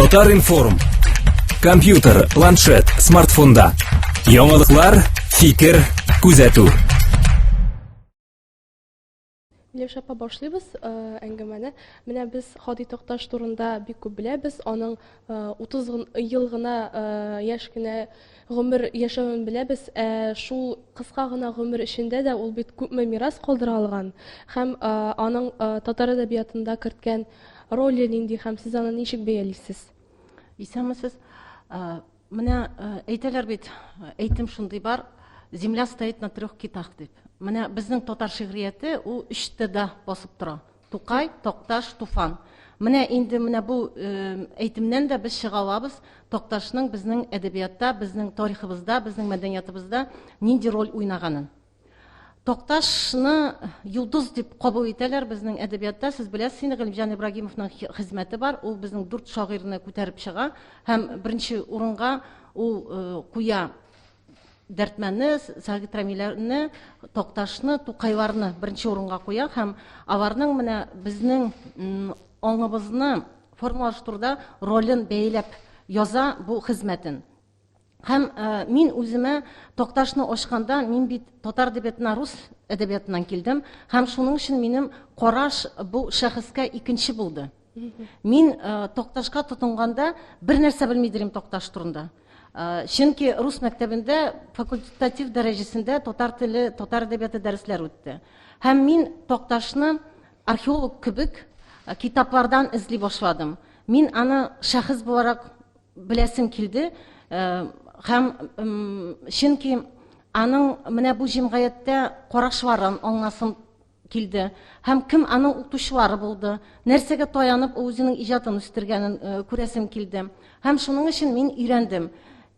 Татар-информ. Компьютер, планшет, смартфонда. Яңалыклар, фикер, күзәтү. Миләүшә апа, башлыйбыз э, әңгәмәне. Менә без Һади Такташ турында бик күп беләбез. Аның 30 э, ел гына э, яшь кенә гомер яшәвен беләбез. Ә шул кыска гына гомер эчендә дә ул бит күпме мирас калдыра алган һәм аның татар әдәбиятында керткән роле нинди һәм сез аны ничек бәялисез? Исәнмесез. Менә әйтәләр бит, әйтем шундый бар, земля стоит на трех китах дип. Менә безнең татар шигърияте ул өч Т-да басып тора. Тукай, Такташ, Туфан. Менә инде менә бу әйтемнән дә без чыга алабыз, Такташның безнең әдәбиятта, безнең тарихыбызда, безнең мәдәниятыбызда нинди роль уйнаганын. Такташны йолдыз дип кабул итәләр безнең әдәбиятта. Сез беләсез инде, Галимҗан Ибрагимовның хезмәте бар. Ул безнең дүрт шагыйрьне күтәреп чыга һәм беренче урынга ул э, куя Дәртмәнне, Сәгыйть Рәмиләрне, Такташны, Тукайларны беренче урынга куя һәм аларның менә безнең аңыбызны формалаштыруда ролен бәяләп яза бу хезмәтен. Һәм э, мин үземә Такташны ачканда, мин бит татар әдәбиятына рус әдәбиятыннан килдем, һәм шуның өчен минем караш бу шәхескә икенче булды. Мин э, Такташка тотынганда бер нәрсә белми идем Такташ турында. Э, чөнки рус мәктәбендә факультатив дәрәҗәсендә татар теле, татар әдәбияты дәресләр үтте. Һәм мин Такташны археолог кебек китаплардан эзли башладым. Мин аны шәхес буларак беләсем килде һәм чөнки аның менә бу җәмгыятьтә карашларын аңласым килде һәм кем аның укытучылары булды, нәрсәгә таянып ул үзенең иҗатын үстергәнен күрәсем килде. Һәм шуның өчен мин өйрәндем.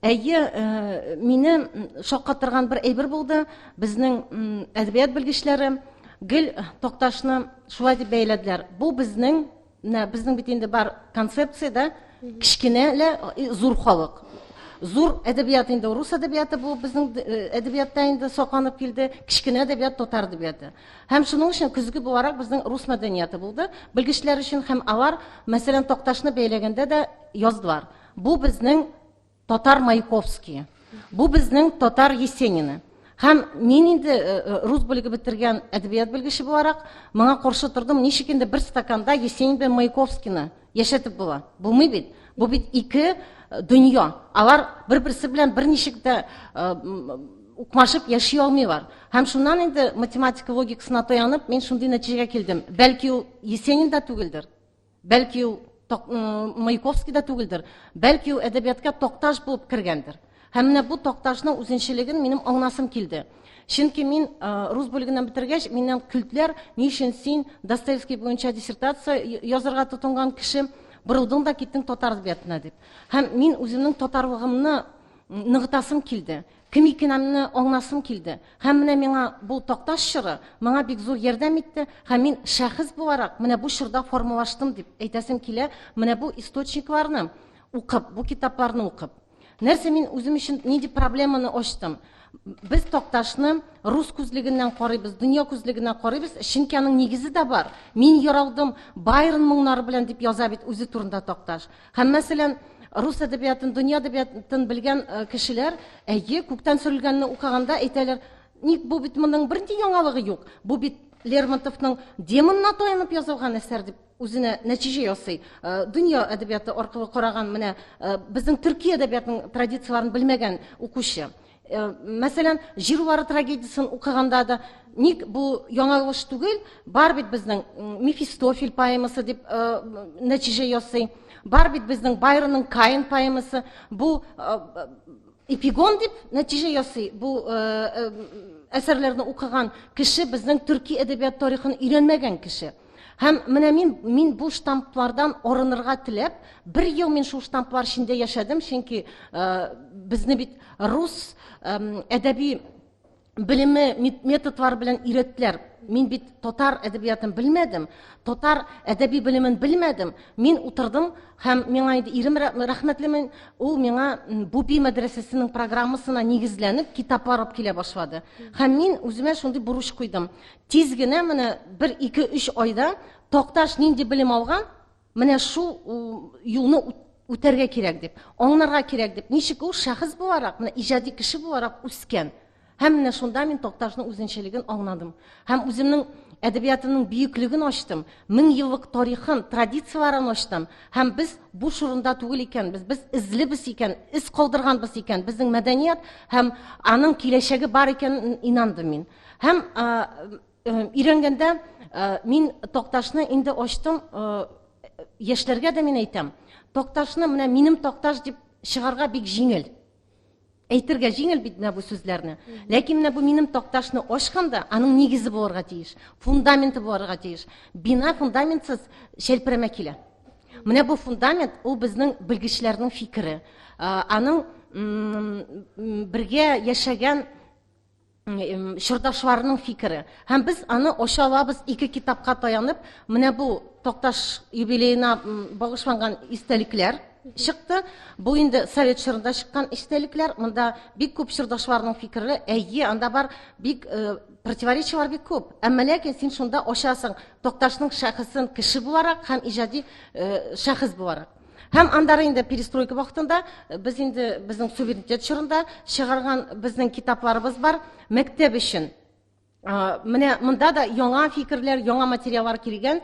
Әйе, мине шаккатырган бер әйбер булды. Безнең әдәбият белгечләре гел Такташны шулай дип бәяләделәр. Бу безнең Менә безнең бит инде бар концепция да, кечкенә лә зур халык. Зур әдәбият инде рус әдәбияты бу безнең әдәбиятта инде сакланып килде, кечкенә әдәбият татар әдәбияты. Һәм шуның өчен көзге буларак безнең рус мәдәнияте булды. Белгечләр өчен һәм алар, мәсәлән, Такташны бәяләгәндә дә яздылар. Бу безнең Татар Маяковские. Бу безнең татар Есенины. Һәм мин инде э, э, рус бүлеге бетергән әдәбият белгече буларак моңа каршы тордым. Ничек инде бер стаканда Есенин белән Маяковскийны яшәтеп була? Булмый бит. Бу бит ике э, дөнья. Алар бер-берсе белән берничек тә укмашып яши алмыйлар. Һәм шуннан инде математика логикасына таянып, мин шундый нәтиҗәгә килдем. Бәлки ул Есенин да түгелдер. Бәлки ул Маяковский да түгелдер, бәлки ул әдәбиятка Такташ булып кергәндер. Һәм менә бу Такташның үзенчәлеген минем аңласым килде. Чөнки мин рус бүлегеннән бетергәч, миннән көлделәр, ни өчен син Достоевский буенча диссертация язырга тотынган кеше, борылдың да киттең татар әдәбиятына дип. Һәм мин үземнең татарлыгымны ныгытасым килде. Кем икәнемне аңласым килде. Һәм менә миңа бу Такташ чоры моңа бик зур ярдәм итте, һәм мин шәхес буларак менә бу чорда формалаштым дип әйтәсем килә, менә бу источникларны укып, бу китапларны укып. Нәрсә мин үзем өчен нинди проблеманы ачтым? Без Такташны рус күзлегеннән карыйбыз, дөнья күзлегеннән карыйбыз, чөнки аның нигезе дә бар. Мин яралдым Байрон моңнары белән дип яза бит үзе турында Такташ. Һәм мәсәлән, рус әдәбиятын, дөнья әдәбиятын белгән э, кешеләр, әйе, күктән сөрелгәнне укыганда әйтәләр, ник бу бит моның бернинди яңалыгы юк. Бу бит Лермонтовның демонына таянып язылган әсәр дип үзенә нәтиҗә ясый. Э, дөнья әдәбияты аркылы караган менә э, безнең төрки әдәбиятның традицияләрен белмәгән укучы. Э, мәсәлән, Җир улары трагедиясен укыганда да ник бу яңалыш түгел, бар бит безнең Мефистофель поэмасы дип э, нәтиҗә ясый. Бар бит безнең Байронның Каин поэмасы. Бу э, эпигон дип нәтиҗә ясый. Бу әсәрләрне укыган кеше безнең төрки әдәбият тарихын өйрәнмәгән кеше. Һәм менә мин, мин бу штамплардан арынырга теләп, бер ел мин шул штамплар эчендә яшәдем, чөнки э, безне бит рус э, әдәби белеме методлары белән өйрәттеләр. Мин бит татар әдәбиятын белмәдем, татар әдәби белемен белмәдем. Мин утырдым һәм миңа инде ирем рәхмәтлемен, ул миңа Буби мәдрәсәсенең программасына нигезләнеп китаплар алып килә башлады. Һәм мин үземә шундый бурыч куйдым. Тиз генә менә бер, ике, өч айда Такташ нинди белем алган, менә шул юлны үтәргә кирәк дип, аңларга кирәк дип. Ничек ул шәхес буларак, менә иҗади кеше буларак үскән. Һәм менә шунда мин Такташның үзенчәлеген аңладым. Һәм үземнең әдәбиятымның бөеклеген ачтым, мең еллык тарихын, традицияләрен ачтым. Һәм без буш урында түгел икәнбез, без эзлебез икән, эз калдырганбыз икән, безнең мәдәният һәм аның киләчәге бар икәнен инандым мин. Һәм өйрәнгәндә мин Такташны инде ачтым, яшьләргә дә мин әйтәм, Такташны менә минем Такташ дип чыгарга бик җиңел. Әйтергә җиңел бит менә бу сүзләрне. Ләкин менә бу минем Такташны ачканда, аның нигезе булырга тиеш, фундаменты булырга тиеш. Бина фундаментсыз шәлперәмә килә. Менә бу фундамент ул безнең белгечләрнең фикере. Аның бергә яшәгән чордашларының фикере. Һәм без аны ача алабыз ике китапка таянып. Менә бу Такташ юбилеена багышланган истәлекләр чыкты. Бу инде совет чорында чыккан истәлекләр. Монда бик күп чордашларның фикере. Әйе, анда бар бик противоречиелар бик күп. Әмма ләкин син шунда ачасың Такташның шәхесен кеше буларак һәм иҗади шәхес буларак. Һәм аннары инде перестройка вакытында без инде безнең суверенитет чорында чыгарган безнең китапларыбыз бар мәктәп өчен. Менә монда да яңа фикерләр, яңа материаллар килгән.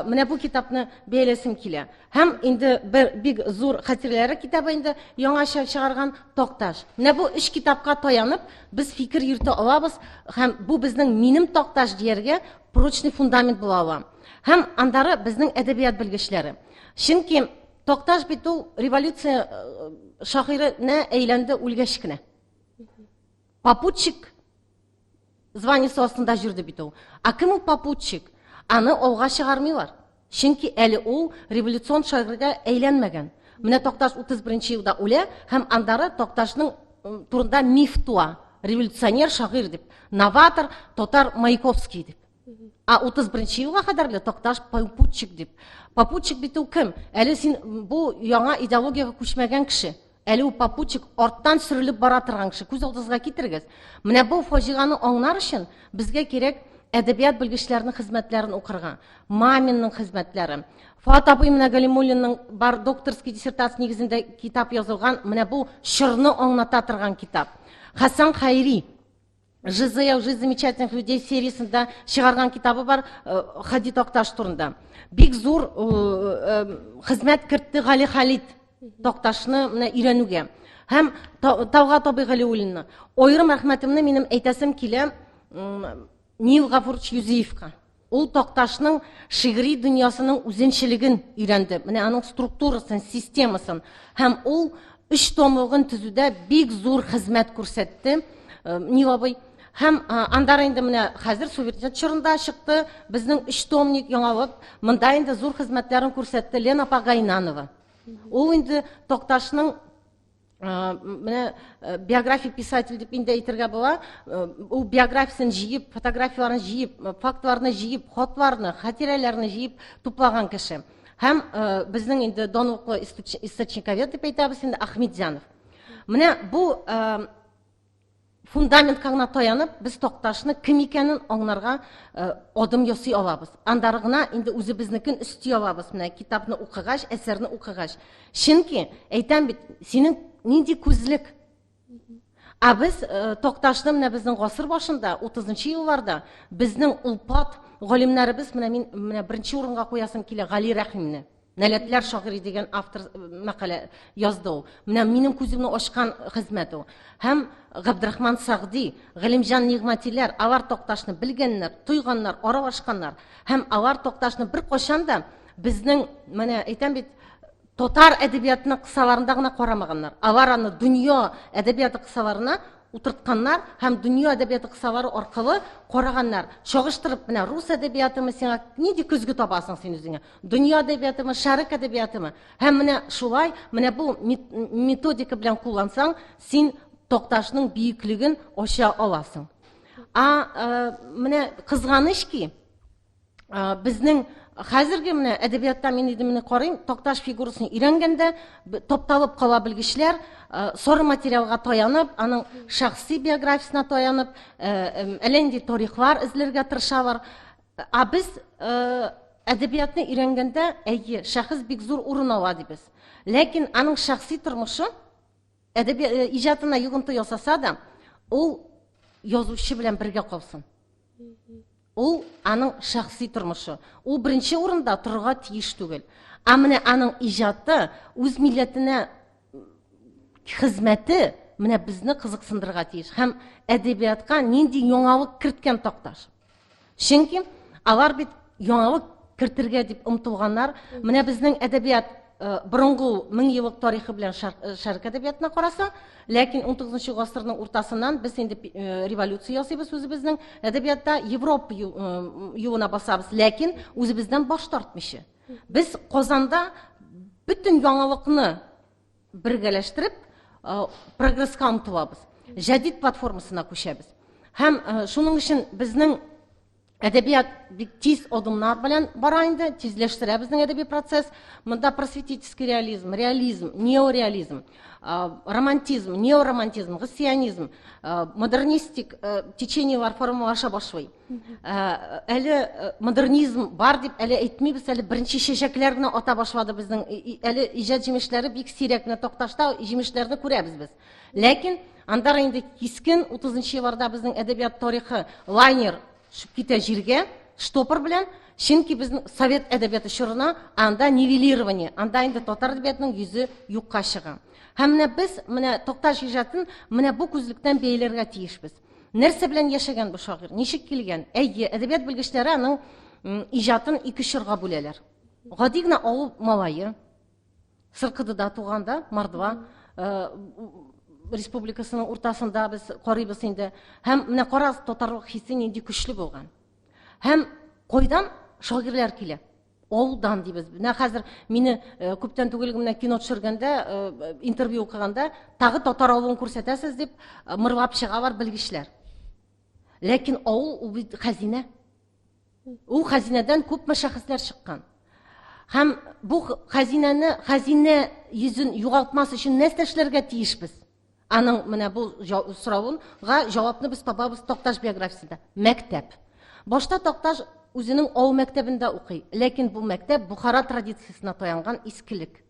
Менә бу китапны бәяләсем килә. Һәм инде бер бик зур хатирәләре китабы инде яңача чыгарган Такташ. Менә бу өч китапка таянып без фикер йөртә алабыз һәм бу безнең минем Такташ дияргә прочный фундамент була ала. Һәм аннары безнең әдәбият белгечләре. Чөнки Такташ бит ул революция шагыйренә әйләнде үлгәч кенә. Попутчик званиесе астында йөрде бит ул. Ә кем ул попутчик? Аны алга чыгармыйлар. Чөнки әле ул революцион шагыйрьгә әйләнмәгән. Менә Такташ 31 елда үлә һәм аннары Такташның турында миф туа. Революционер шагыйрь дип, новатор, татар Маяковский дип. А 31 елга кадәрле Такташ попутчик дип. Попутчик бит ул кем? Әле син бу яңа идеологиягә күчмәгән кеше. Әле ул попутчик арттан сөрелеп бара торган кеше. Күз алдыгызга китерегез. Менә бу фаҗиганы аңнар өчен безгә кирәк әдәбият белгечләренең хезмәтләрен укырга. Маминның хезмәтләре. Фоат абый менә Галимуллинның бар докторский диссертация нигезендә китап язылган, менә бу чорны аңлата торган китап. Хасан Хайри ЖЗЛ, Жизнь замечательных людей сериясендә чыгарган китабы бар Хади Такташ турында. Бик зур хезмәт кертте Гали Халид Такташны менә өйрәнүгә. Һәм Талгат абый Галиуллинны. Аерым рәхмәтемне минем әйтәсем килә Нил Гафурович Юзиевка. Ул Такташның шигъри дөньясының үзенчәлеген өйрәнде. Менә аның структурасын, системасын. Һәм ул өч томлыгын төзүдә бик зур хезмәт күрсәтте Нил абый. Һәм аннары инде менә хәзер суверенитет чорында чыкты безнең өч томник яңалык. Монда инде зур хезмәтләрен күрсәтте Лена апа Гайнанова. Ул инде Такташның менә биографик писатель дип инде әйтергә була. Ул биографиясен җыеп, фотографияләрен җыеп, фактларны җыеп, хатларны, хатирәләрне җыеп туплаган кеше. Һәм безнең инде данлыклы источниковед дип әйтәбез инде Ахметзянов. Менә бу фундаментка гына таянып, без Такташны кем икәнен аңларга адым ясый алабыз. Аннары гына инде үзебезнекен өсти алабыз, менә китапны укыгач, әсәрне укыгач. Чөнки, әйтәм бит, синең нинди күзлек? Ә без Такташны менә безнең гасыр башында, 30 елларда безнең олпат галимнәребез, менә мин менә беренче урынга куясым килә Гали Рәхимне. Нәләтләр шагыйре дигән автор мәкалә язды ул. Менә минем күземне ачкан хезмәт ул. Һәм Габдрахман Сәгъди, Галимҗан Нигъмәтиләр, алар Такташны белгәннәр, тойганнар, аралашканнар. Һәм алар Такташны беркайчан да безнең, менә әйтәм бит, татар әдәбиятының кысаларында гына карамаганнар. Алар аны дөнья әдәбияты кысаларына утыртканнар һәм дөнья әдәбияты кысалары аркылы караганнар. Чагыштырып, менә рус әдәбиятымы сиңа нинди көзге табасың син үзеңә? Дөнья әдәбиятымы, шәрык әдәбиятымы? Һәм менә шулай, менә бу методика белән куллансаң, син Такташның бөеклеген ача аласың. А менә кызганыч ки, безнең хәзерге менә әдәбиятта мин инде менә карыйм, Такташ фигурасын өйрәнгәндә топталып кала белгечләр, соры материалга таянып, аның шәхси биографиясенә таянып, әллә нинди тарихлар эзләргә тырышалар. Ә без әдәбиятны өйрәнгәндә, әйе, шәхес бик зур урын ала дибез. Ләкин аның шәхси тормышы әдәби э, иҗатына йогынты ясаса да, ул язучы белән бергә калсын. Ул аның шәхси тормышы. Ул беренче урында торырга тиеш түгел. Ә менә аның иҗаты үз милләтенә хезмәте менә безне кызыксындырырга тиеш. Һәм әдәбиятка нинди яңалык керткән Такташ. Чөнки алар бит яңалык кертергә дип омтылганнар. Менә безнең әдәбият э, борынгы мең еллык тарихы белән э, шәрык әдәбиятына караса, ләкин 19 гасырның уртасыннан без инде э, революция ясыйбыз үзебезнең әдәбиятта, Европа юлына басабыз, ләкин үзебездән баш тартмыйча. Без Казанда бөтен яңалыкны бергәләштереп, прогресска омтылабыз. Җәдид платформасына күчәбез. Һәм шуның өчен безнең әдәбият бик тиз адымнар белән бара инде, тизләштерә безнең әдәби процесс. Монда просветительский реализм, реализм, неореализм, романтизм, неоромантизм, гессионизм, модернистик течениелар формалаша башлый. Әле модернизм бар дип әле әйтмибез, әле беренче чәчәкләр генә ата башлады безнең. Әле иҗат җимешләре бик сирәк менә Такташта җимешләрне күрәбез без. Ләкин аннары инде кискен 30 елларда безнең әдәбият тарихы лайнер төшеп китә җиргә, штопор белән, чөнки безнең совет әдәбияты чорына анда нивелирование, анда инде татар әдәбиятының йөзе юкка чыга. Һәм менә без менә Такташ иҗатын менә бу күзлектән бәяләргә тиешбез. Нәрсә белән яшәгән бу шагыйрь? Ничек килгән? Әйе, әдәбият белгечләре аның иҗатын ике чорга бүләләр. Гади генә авыл малае, Сыркыдыда туганда, Мордва э, республикасының уртасында без карыйбыз инде. Һәм менә карагыз, татарлык хисе нинди көчле булган. Һәм кайдан шагыйрьләр килә? Авылдан дибез. Менә хәзер мине э, күптән түгел менә кино төшергәндә, э, интервью укыганда, тагы татар авылын күрсәтәсез дип э, мырлап чыгалар белгечләр. Ләкин авыл ул бит хәзинә. Ул хәзинәдән күпме шәхесләр чыккан. Һәм бу хәзинәне, хәзинә йөзен югалтмас өчен нәрсә эшләргә тиешбез? Аның менә бу соравынга җавапны без табабыз Такташ биографиясендә. Мәктәп. Башта Такташ үзенең авыл мәктәбендә укый, ләкин бу мәктәп Бухара традициясенә таянган искелек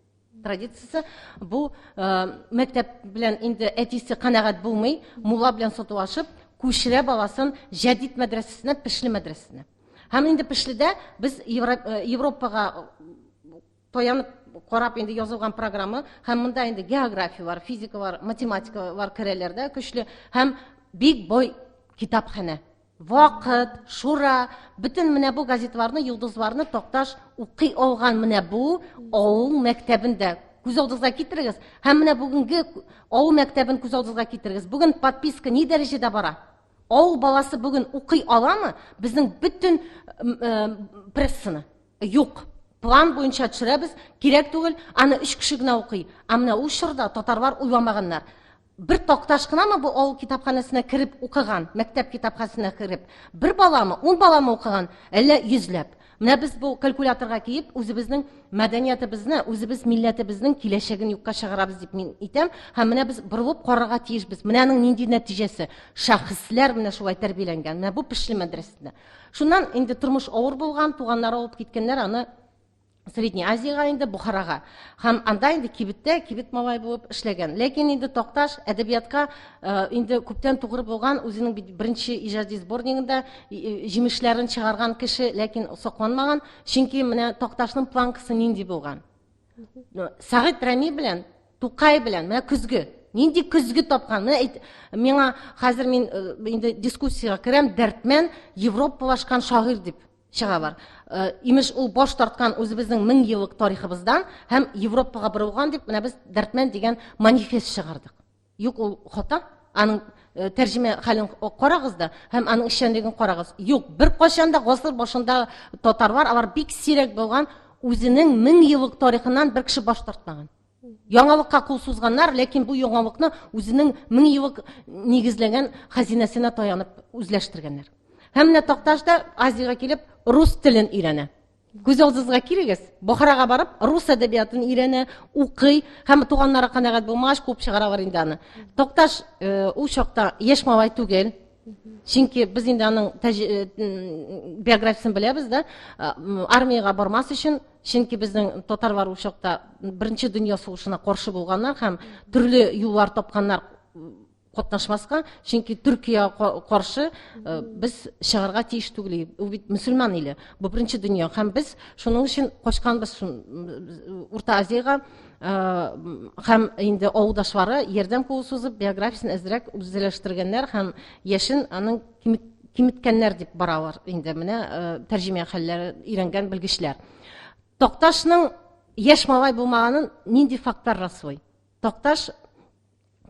традициясе. Бу э, мәктәп белән инде әтисе канәгать булмый, мулла белән сатулашып, күчерә баласын Җәдид мәдрәсәсенә, Пешле мәдрәсәсенә. Һәм инде Пешледә без э, Европага Таянып карап инде язылган программа һәм монда инде география бар, физика бар, математика бар керәләр дә көчле һәм бик бай китапханә. Вакыт, Шура, бөтен менә бу газетларны, йолдызларны Такташ укый алган менә бу авыл мәктәбендә. Күз алдыгызга китерегез һәм менә бүгенге авыл мәктәбен күз алдыгызга китерегез. Бүген подписка ни дәрәҗәдә бара? Авыл баласы бүген укый аламы безнең бөтен э, прессаны? Юк. План буенча төшерәбез, кирәк түгел, аны өч кеше генә укый. Ә менә ул чорда татарлар уйламаганнар. Бер такташ кынамы бу авыл китапханәсенә кереп укыган, мәктәп китапханәсенә кереп? Бер баламы, ун баламы укыган, әллә йөзләп? Менә без бу калькуляторга киеп, үзебезнең мәдәниятебезне, үзебез милләтебезнең киләчәген юкка чыгарабыз дип мин әйтәм. Һәм менә без борылып карарга тиешбез. Менә аның нинди нәтиҗәсе. Шәхесләр менә шулай тәрбияләнгән. Менә бу Пешле мәдрәсәсендә. Шуннан инде тормыш авыр булган, туганнары алып киткәннәр аны Средний Азиягә инде, Бухарага. Һәм анда инде кибеттә, кибет малай булып эшләгән. Ләкин инде Такташ әдәбиятка э, инде күптән тугры булган, үзенең бит беренче иҗади сборнигында э, җимешләрен чыгарган кеше, ләкин сокланмаган, чөнки менә Такташның планкасы нинди булган. Сәгыйть Рәми белән Тукай белән менә көзге. Нинди көзге тапкан? Менә әйт, миңа хәзер мин э, инде дискуссиягә керәм, Дәртмән европалашкан шагыйрь дип чыгалар. Э, имеш, ул баш тарткан үзебезнең мең еллык тарихыбыздан һәм Европага борылган дип, менә без Дәртмән дигән манифест чыгардык. Юк, ул хата. Аның э, тәрҗемә хәлен карагыз да һәм аның эшчәнлеген карагыз. Юк, беркайчан да гасыр башында татарлар, алар бик сирәк булган, үзенең мең еллык тарихыннан бер кеше баш тартмаган. Яңалыкка кул сузганнар, ләкин бу яңалыкны үзенең мең еллык нигезләгән хәзинәсенә таянып үзләштергәннәр. Һәм менә Такташ та Азиягә килеп рус телен өйрәнә. Күз алдыгызга килегез, Бохарага барып, рус әдәбиятын өйрәнә, укый һәм туганнары канәгать булмагач, куып чыгаралар инде аны. Такташ э, ул чакта яшь малай түгел. Чөнки без инде аның биографиясен беләбез дә, армиягә бармас өчен, чөнки безнең татарлар ул чакта Беренче дөнья сугышына каршы булганнар һәм төрле юллар тапканнар катнашмаска, чөнки Төркия каршы без чыгарга тиеш түгел. Ул бит мөселман иле. Бу беренче дөнья һәм без шуның өчен качканбыз Урта Азиягә һәм инде авылдашлары ярдәм кулы сузып биографиясен әзрәк үзләштергәннәр һәм яшен аның киметкәннәр дип баралар инде менә тәрҗемә хәлләре өйрәнгән белгечләр. Такташның яшь малай булмаганын нинди фактлар раслый? Такташ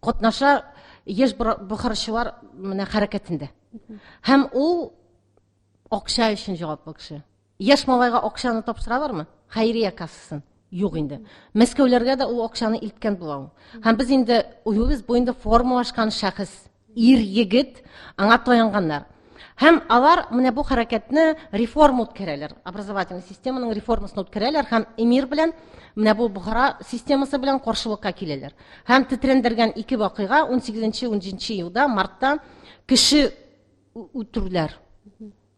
катнаша яшь бохарчылар менә хәрәкәтендә. Һәм ул акча өчен җаваплы кеше. Яшь малайга акчаны тапшыралармы? Хәйрия кассасын. Юк инде. Мәскәүләргә дә ул акчаны илткән була ул. Һәм без инде уйлыйбыз, бу инде формалашкан шәхес, ир егет, аңа таянганнар. Һәм алар менә бу хәрәкәтне реформа үткәрәләр, образовательный системаның реформасын үткәрәләр һәм эмир белән менә бу Бохара системасы белән каршылыкка киләләр. Һәм тетрәндергән ике вакыйга 18-17 елда мартта кеше үтерүләр.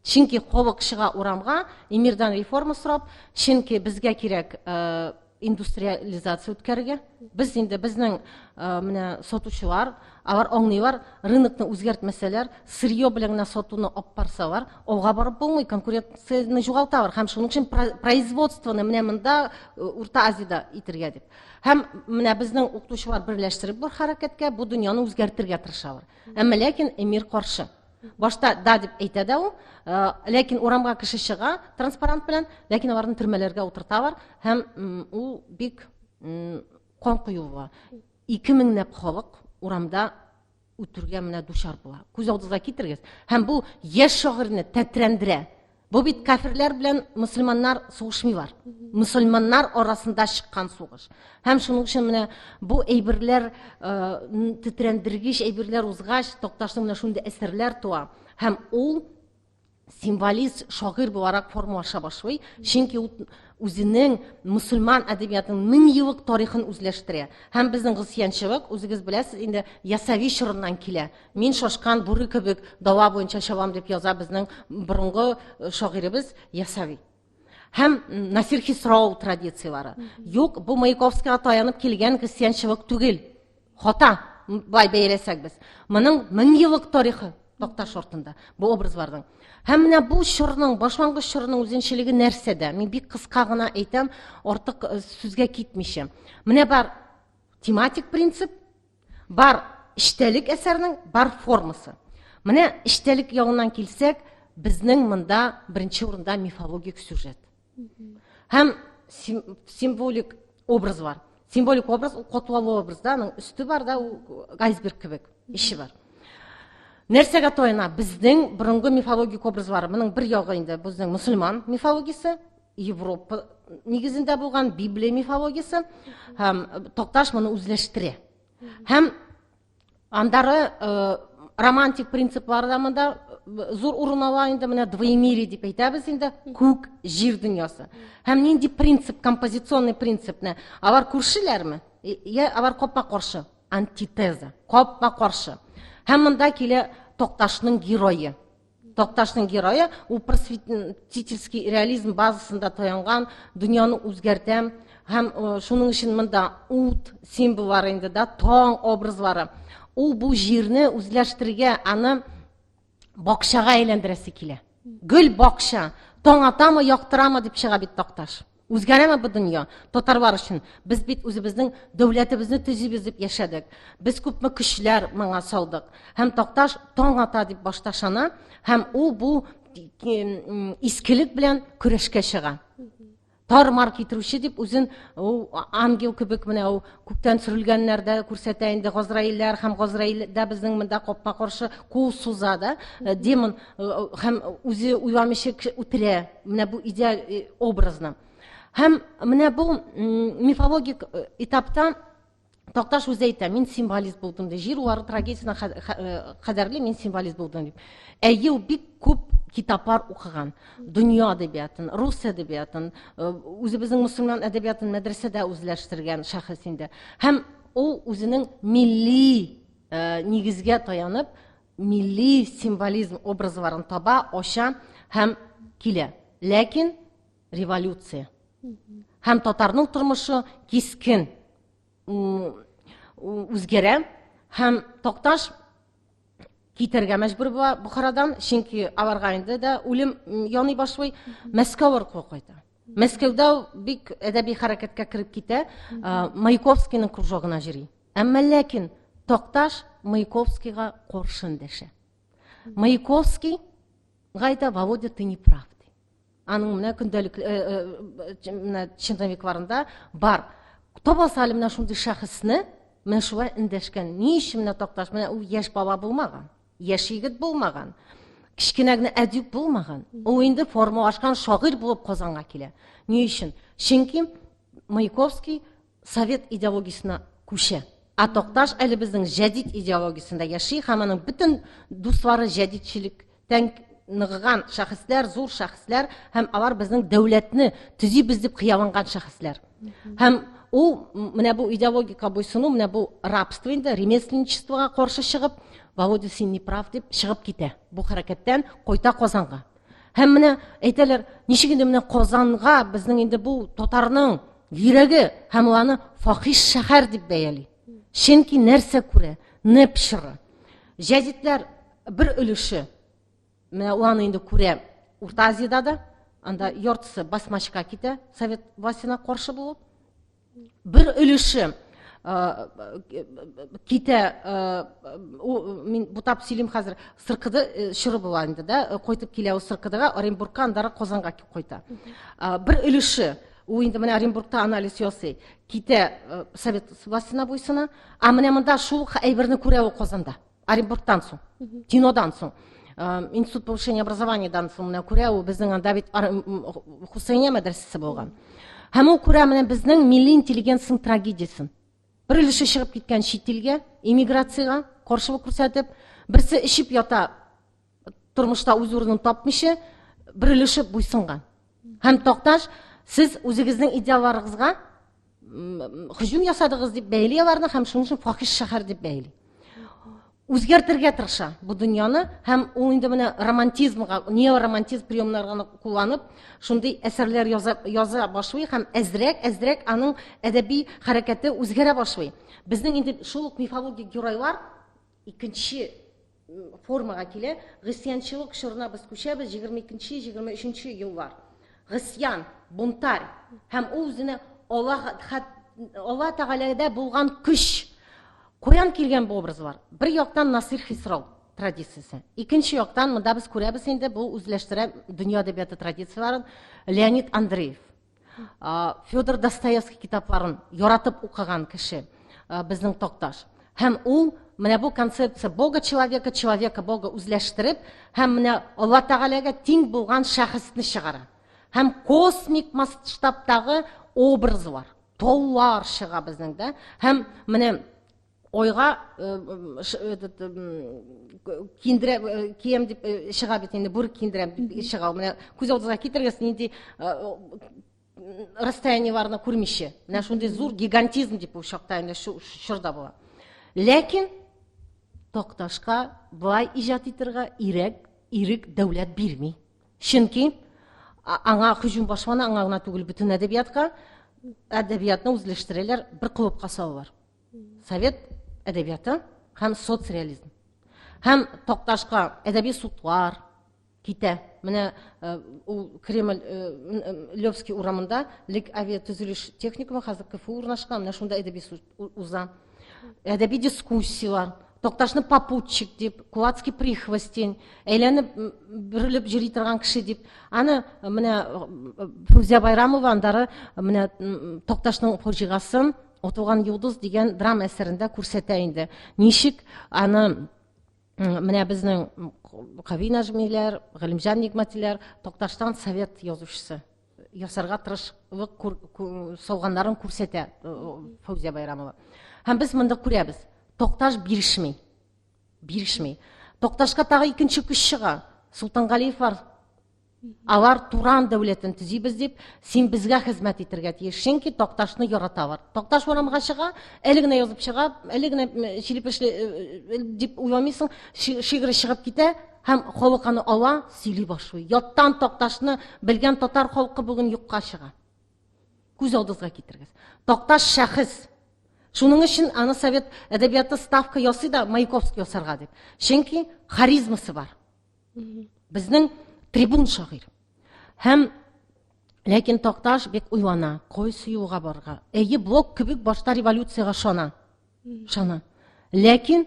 Чөнки халык чыга урамга, эмирдан реформа сорап, чөнки безгә кирәк индустриализация үткәрергә. Без инде безнең менә сатучылар, алар аңлыйлар, рынокны үзгәртмәсәләр, сырье белән генә сатуны алып барсалар, алга барып булмый, конкуренцияне югалталар. Һәм шуның өчен производствоны менә монда Урта Азиядә итергә дип. Һәм менә безнең укытучылар берләштереп бу хәрәкәткә, бу дөньяны үзгәртергә тырышалар. Әмма ләкин эмир каршы. Башта да дип әйтә дә ул, ләкин урамга кеше чыга транспарант белән, ләкин аларны төрмәләргә утырталар һәм ул бик кан кою була. 2000 ләп халык урамда үтүргә менә дучар була. Күз алдыгызга китерегез. Һәм бу яшь шагыйрьне тетрәндерә. Бу бит кафирләр белән мөселманнар сугышмыйлар. Мөселманнар арасында чыккан сугыш. Һәм шуның өчен менә бу әйберләр тетрәндергеч әйберләр узгач, Такташның менә шундый әсәрләр туа. Һәм ул символист шагыйрь буларак формалаша башлый, чөнки ул үзенең мөселман әдәбиятының мең еллык тарихын үзләштерә. Һәм безнең гысьянчылык, үзегез беләсез, инде Ясави чорыннан килә. Мин шашкан бүре кебек дала буенча чабам дип яза безнең борынгы шагыйребез Ясави. Һәм Насир Хисрау традицияләре. Юк, бу Маяковскийга таянып килгән христианчылык түгел. Хата, былай бәяләсәк без. Моның мең еллык тарихы Такташ артында бу образларның. Һәм менә бу чорның, башлангыч чорның үзенчәлеге нәрсәдә? Мин бик кыска гына әйтәм, артык сүзгә китмичә. Менә бар тематик принцип, Бар эчтәлек әсәрнең, бар формасы. Менә эчтәлек ягыннан килсәк, безнең монда беренче урында мифологик сюжет. Һәм символик образ бар. Символик образ ул катлаулы образ да, аның өсте бар да, ул айсберг кебек, эче бар. Нәрсәгә таяна? Безнең борынгы мифологик образлары. Моның бер ягы инде безнең мөселман мифологиясе, Европа нигезендә булган Библия мифологиясе һәм Такташ моны үзләштерә. Һәм андары романтик принциплары да монда зур урын ала инде менә двоемирие дип әйтәбез инде күк җир дөньясы. Һәм нинди принцип, композиционный принципны? Алар күршеләрме? Я алар капма-каршы, антитеза, капма-каршы. Һәм монда килә Такташның герое. Такташның герое ул просветительский реализм базасында таянган дөньяны үзгәртә һәм шуның өчен монда ут символлары инде да таң образлары. Ул бу җирне үзләштерергә, аны бакчага әйләндерәсе килә. Гөл бакча, таң атамы, яктырамы дип чыга бит Такташ. Үзгәрәме бу дөнья татарлар өчен? Без бит үзебезнең дәүләтебезне төзибез дип яшәдек. Без күпме көчләр моңа салдык. Һәм Такташ таң ата дип башта ышана, һәм ул бу искелек белән көрәшкә чыга. Тар-мар китерүче дип үзен ул ангел кебек менә ул күктән сөрелгәннәр дә күрсәтә инде Газраилләр һәм Газраил дә безнең монда капма-каршы кул суза да, демон һәм үзе уйламыйча үтерә. Менә бу идеаль образны. Һәм менә бу мифологик этапта Такташ үзе әйтә, мин символист булдым ди. Җир улары трагедиясенә кадәрле мин символист булдым дип. Әйе, ул бик күп китаплар укыган. Дөнья әдәбиятын, рус әдәбиятын, үзебезнең мөселман әдәбиятын мәдрәсәдә үзләштергән шәхес инде. Һәм ул үзенең милли нигезгә таянып, милли символизм образларын таба, ача һәм килә. Ләкин революция һәм татарның тормышы кискен үзгәрә һәм Такташ китәргә мәҗбүр була Бохарадан, чөнки аларга инде дә үлем яный башлый, Мәскәү аркылы кайта. Мәскәүдә ул бик әдәби хәрәкәткә кереп китә, Маяковскийның кружогына йөри. Әмма ләкин Такташ Маяковскийга каршы эндәшә. Маяковский әйтә, Володя, ты не прав. Аның менә көндәлек менә черновикларында бар. Табалса әле менә шундый шәхесне, менә шулай эндәшкән. Ни өчен менә Такташ, менә ул яшь бала булмаган, яшь егет булмаган, кечкенә генә әдип булмаган. Ул инде формалашкан шагыйрь булып Казанга килә. Ни өчен? Чөнки Маяковский совет идеологиясенә күчә. Ә Такташ әле безнең җәдит идеологиясендә яши һәм аның бөтен дуслары җәдитчелектән ныгыган шәхесләр, зур шәхесләр һәм алар безнең дәүләтне төзибез дип хыялланган шәхесләр. Һәм ул менә бу идеологика буйсыну, менә бу рабство инде, ремесленничествога каршы чыгып, Володя, син не прав дип чыгып китә. Бу хәрәкәттән кайта Казанга. Һәм менә әйтәләр, ничек инде менә Казанга безнең инде бу татарның йөрәге һәм ул аны фахиш шәһәр дип бәяли. Чөнки нәрсә күрә? Нэп чоры. Җәдитләр бер өлеше менә ул аны инде күрә Урта Азиядә дә, анда яртысы басмачка китә, совет властена каршы булып. Бер өлеше китә, мин бутап сөйлим хәзер, Сыркыды чоры була инде да, кайтып килә ул Сыркыдыга, Оренбургка, аннары Казанга кайта. Бер өлеше ул инде менә Оренбургта анализ ясый, китә совет властена буйсына, ә менә монда шул әйберне күрә ул Казанда. Оренбургтан соң, кинодан соң. Институт повышения образованиядан соң менә күрә ул безнең анда бит Хусейния мәдрәсәсе булган. Һәм ул күрә менә безнең милли интеллигенцияның трагедиясен. Бер өлеше чыгып киткән чит илгә, иммиграциягә каршылык күрсәтеп, берсе эчеп ята, тормышта үз урынын тапмыйча, бер өлеше буйсынган. Һәм Такташ, сез үзегезнең идеалларыгызга һөҗүм ясадыгыз дип бәйли аларны һәм шуның өчен фахиш шәһәр дип бәйли. Үзгәртергә тырыша бу дөньяны һәм ул инде менә романтизмга, неоромантизм приемнарын кулланып, шундый әсәрләр яза, яза башлый һәм әзрәк, әзрәк аның әдәби хәрәкәте үзгәрә башлый. Безнең инде шул ук мифологик геройлар икенче формага килә. Гыйсъянчылык чорына без күчәбез, 22-нче, 23-нче еллар. Гыйсъян, бунтарь һәм ул үзенә Аллаһ Алла Тәгаләдә булган көч. Каян килгән бу образлар? Бер яктан Насир Хисрау традициясе. Икенче яктан монда без күрәбез инде бу үзләштерә дөнья әдәбияты традицияләрен Леонид Андреев. Федор Достоевский китапларын яратып укыган кеше безнең Такташ. Һәм ул менә бу концепция Бога человека, человека Бога үзләштереп, һәм менә Алла Тәгаләгә тиң булган шәхесне чыгара. Һәм космик масштабтагы образлар, таулар чыга безнең дә. Һәм менә ойга этот киендерә кием дип чыга бит инде, бүрек киендерәм дип чыга. Менә күз алдыгызга китерегез, нинди расстояниеларны күрмичә. Менә шундый зур гигантизм дип ул чакта инде шу чорда була. Ләкин Такташка болай иҗат итәргә ирек, ирек дәүләт бирми. Чөнки аңа һөҗүм башлана, аңа гына түгел, бөтен әдәбиятка, әдәбиятны үзләштерәләр, бер кылыпка салалар. Совет әдәбияты һәм соцреализм. Һәм Такташка әдәби судлар китә. Менә ул Кремль Левский урамында лек авиатөзелеш техникумы хәзер КФУ урнашкан, менә шунда әдәби суд уза. Әдәби дискуссияләр. Такташны попутчик дип, кулацкий прихвостень, әйләнеп бөрелеп йөри торган кеше дип. Аны менә Фәүзия Байрамова андары менә Такташның фаҗигасын Атылган йолдыз дигән драма әсәрендә күрсәтә инде. Ничек аны менә безнең Кави Нәҗмиләр, Галимҗан Нигъмәтиләр Такташтан совет язучысы ясарга тырышлык салганнарын күрсәтә Фәүзия Байрамова. Һәм без монда күрәбез, Такташ бирешми. Бирешми. Такташка тагы икенче көч чыга. Султангалиев бар. Алар Туран дәүләтен төзибез дип, син безгә хезмәт итәргә тиеш. Чөнки Такташны яраталар. Такташ урамга чыга, әле генә язып чыга, әле генә чилепешле э, э, дип уйламыйсың, шигыре чыгып китә һәм халык аны ала, сөйли башлый. Яттан Такташны белгән татар халкы бүген юкка чыга. Күз алдыгызга китерегез. Такташ шәхес. Шуның өчен аны совет әдәбияты ставка ясый да Маяковский ясарга дип. Чөнки харизмасы бар. Безнең трибун шагыйрь. Һәм ләкин Такташ бик уйлана, кайсы юлга барырга. Әйе, Блок кебек башта революциягә шана. Шана. Ләкин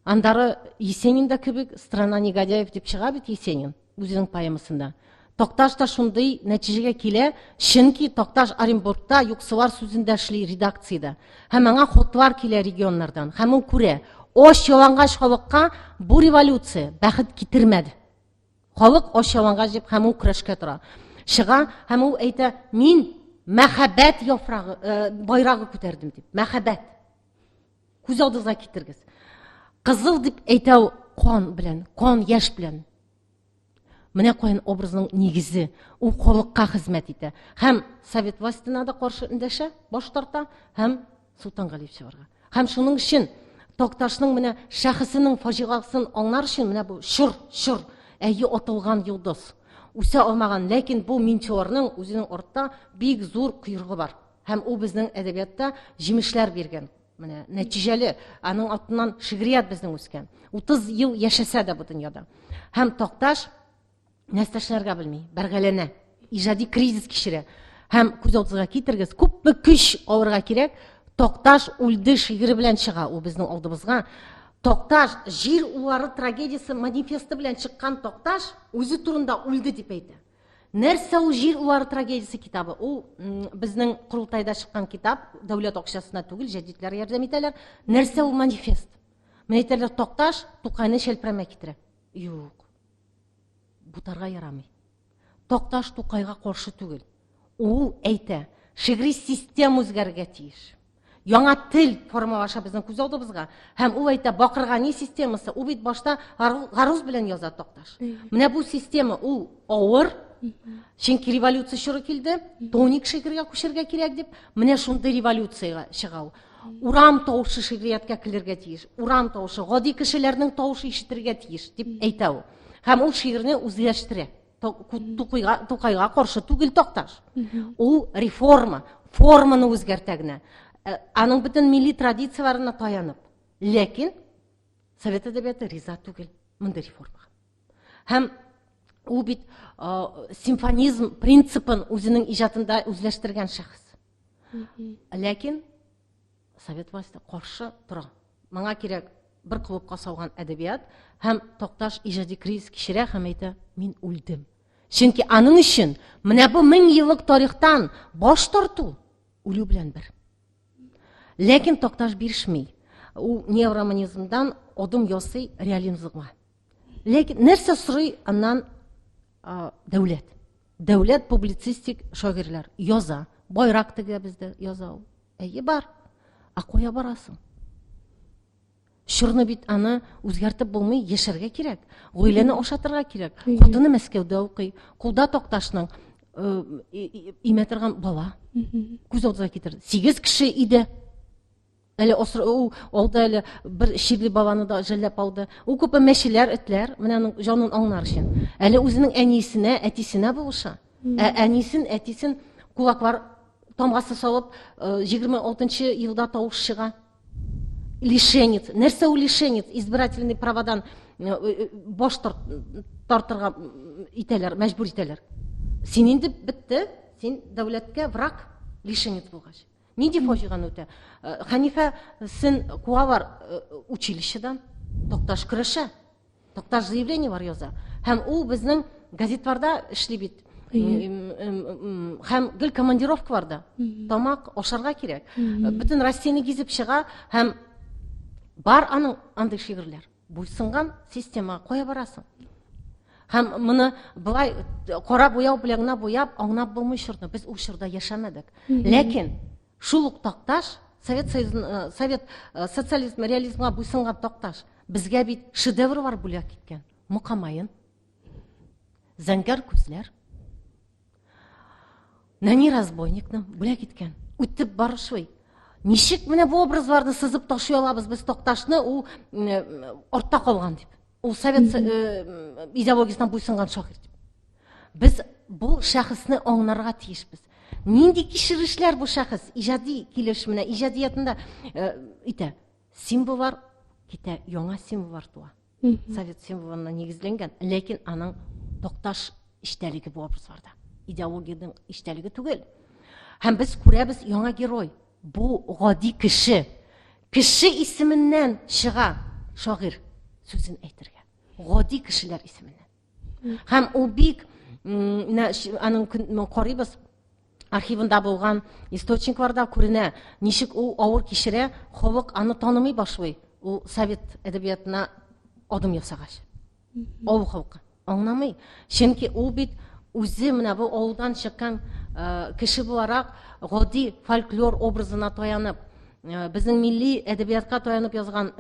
андары Есенин да кебек «Страна негодяев» дип чыга бит Есенин үзенең поэмасында. Такташ та шундый нәтиҗәгә килә, чөнки Такташ Оренбургта юксылар сүзендә эшли редакциядә. Һәм аңа хатлар килә регионнардан. Һәм ул күрә, ач ялангач халыкка бу революция бәхет китермәде. Халык ач ялангач дип һәм ул көрәшкә тора. Чыга һәм ул әйтә, мин мәхәббәт яфрагы, э, байрагы күтәрдем дип. Мәхәббәт. Күз алдыгызга китерегез. Кызыл дип әйтә ул кан белән, кан яшь белән. Менә каян образның нигезе. Ул халыкка хезмәт итә. Һәм совет властена да каршы эндәшә, баш тарта һәм Солтангалиев чыгарга. Һәм шуның өчен Такташның менә шәхесенең фаҗигасын аңлар өчен менә бу чор, чор, әйе атылган йолдыз. Үсә алмаган, ләкин бу метеорның үзенең артта бик зур койрыгы бар. Һәм ул безнең әдәбиятта җимешләр биргән. Менә нәтиҗәле, аның артыннан шигърият безнең үскән. 30 ел яшәсә дә бу дөньяда. Һәм Такташ нәрсә эшләргә белми, бәргәләнә, иҗади кризис кичерә. Һәм күз алдыгызга китерегез, күпме көч алырга кирәк, Такташ үлде шигыре белән чыга ул безнең алдыбызга. Такташ җир уллары трагедиясе манифесты белән чыккан Такташ үзе турында үлде дип әйтә. Нәрсә ул җир уллары трагедиясе китабы? Ул безнең корылтайда чыккан китап, дәүләт акчасына түгел, җәдитләр ярдәм итәләр. Нәрсә ул манифест? Менә әйтәләр, Такташ Тукайны шәлперәмә китерә. Юк. Бутарга ярамый. Такташ Тукайга каршы түгел. Ул әйтә, шигъри система үзгәрергә тиеш. Яңа тел формалаша безнең күз алдыбызга. Һәм ул әйтә, Бакыргани системасы, ул бит башта гаруз белән яза Такташ. Менә бу система ул авыр, чөнки революция чоры килде, тоник шигырьгә күчәргә кирәк дип, менә шундый революциягә чыга ул. Урам тавышы шигърияткә килергә тиеш. Урам тавышы, гади кешеләрнең тавышы ишетергә тиеш, дип әйтә ул. Һәм ул шигырьне үзләштерә. Тукайга, Тукайга каршы түгел Такташ. Ул реформа, форманы үзгәртә генә. Э, аның бөтен милли традицияләренә таянып. Ләкин совет әдәбияты риза түгел мондый реформага. Һәм ул бит э, симфонизм принципын үзенең иҗатында үзләштергән шәхес. Ләкин совет власте каршы тора. Моңа кирәк бер клубка салган әдәбият һәм Такташ иҗади кризис кичерә һәм әйтә, мин үлдем. Чөнки аның өчен менә бу мең еллык тарихтан баш тарту үлү белән бер. Ләкин Такташ бирешми. Ул неороманизмдан адым ясый реализмга. Ләкин нәрсә сорый аннан дәүләт? Дәүләт публицистик шагыйрьләр яза. Байрак тегә бездә яза ул. Әйе бар. Ә кая барасың? Чорны бит аны үзгәртеп булмый, яшәргә кирәк. Гаиләне ашатырга кирәк. Хатыны Мәскәүдә укый. Кулда Такташның э, имә торган бала. Күз алдына китер. 8 кеше иде. Әле ул алды әле бер чирле баланы да жәлләп алды. Ул күпме мәчеләр, этләр, менә аның җанын аңнар өчен. Әле үзенең әнисенә, әтисенә булыша. Ә әнисен, әтисен кулаклар тамгасы салып, 26 э, елда тавыш чыга. Лишенец. Нәрсә ул лишенец? Избирательный правадан э, э, баш тартырга итәләр, мәҗбүр итәләр. Син инде бетте, син дәүләткә враг, лишенец булгач. Нинди фаҗиганы үтә? Э, Хәнифә сен куалар э, училищедан. Такташ көрәшә. Такташ заявление бар яза. Һәм ул безнең газетларда эшли бит. Һәм гел командировкаларда. Тамак ашарга кирәк. Бөтен Россияне гизеп чыга һәм бар аның андый шигырьләр. Буйсынган система кая барасың? Һәм моны былай кара буяу белән генә буяп аңлап булмый чорны. Без ул чорда яшәмәдек. Ләкин шул ук Такташ, Совет Союзын, э, Совет э, социализм реализмга буйсынган Такташ безгә бит шедеврлар бүләк иткән. Мокамаен. Зәңгәр күзләр. Нәни разбойникны бүләк иткән. Үтеп барышлый. Ничек менә бу образларны сызып ташлый алабыз без Такташны, ул артта калган дип. Ул совет идеологиясенә буйсынган шагыйрь дип. Без бу шәхесне аңларга тиешбез. Нинди кичерешләр бу шәхес иҗади килеш менә иҗадиятында итә. Символлар китә, яңа символлар туа. Совет символына нигезләнгән, ләкин аның Такташ эчтәлеге бу образларда. Идеологиянең эчтәлеге түгел. Һәм без күрәбез яңа герой. Бу гади кеше. Кеше исеменнән чыга шагыйрь сүзен әйтергә. Гади кешеләр исеменнән. Һәм ул бик аның карыйбыз архивында булган источникларда күренә, ничек ул авыр кичерә, халык аны танымый башлый. Ул совет әдәбиятына адым ясагач. Авыл халкы аңламый. Чөнки ул бит үзе менә бу авылдан чыккан кеше буларак гади фольклор образына таянып, безнең милли әдәбиятка таянып язган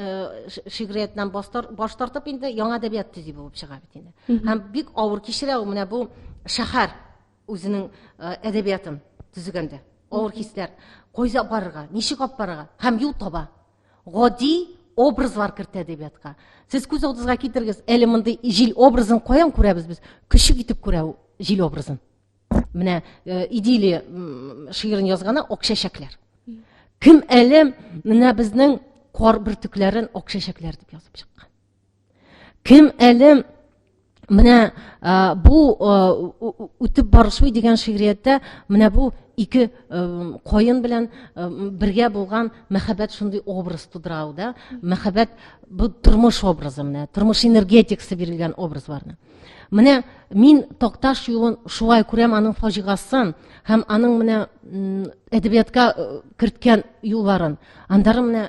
шигъриятнән баш тартып инде яңа әдәбият төзи булып чыга бит инде. Һәм бик авыр кичерә ул менә бу шәһәр үзенең әдәбиятын төзегәндә. Авыр хисләр. Кайда барырга, ничек алып барырга һәм юл таба. Гади образлар кертә әдәбиятка. Сез күз алдыгызга китерегез, әле мондый җил образын каян күрәбез без? Көчек итеп күрә ул җил образын. Менә идиллия шигырен язганы ак чәчәкләр. Кем әле менә безнең кар бөртекләрен ак чәчәкләр дип язып чыккан? Кем әле менә бу үтеп барышлый дигән шигърияттә менә бу ике каен белән бергә булган мәхәббәт шундый образ тудыра ул да. Мәхәббәт бу тормыш образы менә, тормыш энергетикасы бирелгән образларны. Менә мин Такташ юлын шулай күрәм, аның фаҗигасын һәм аның менә әдәбиятка керткән юлларын. Аннары менә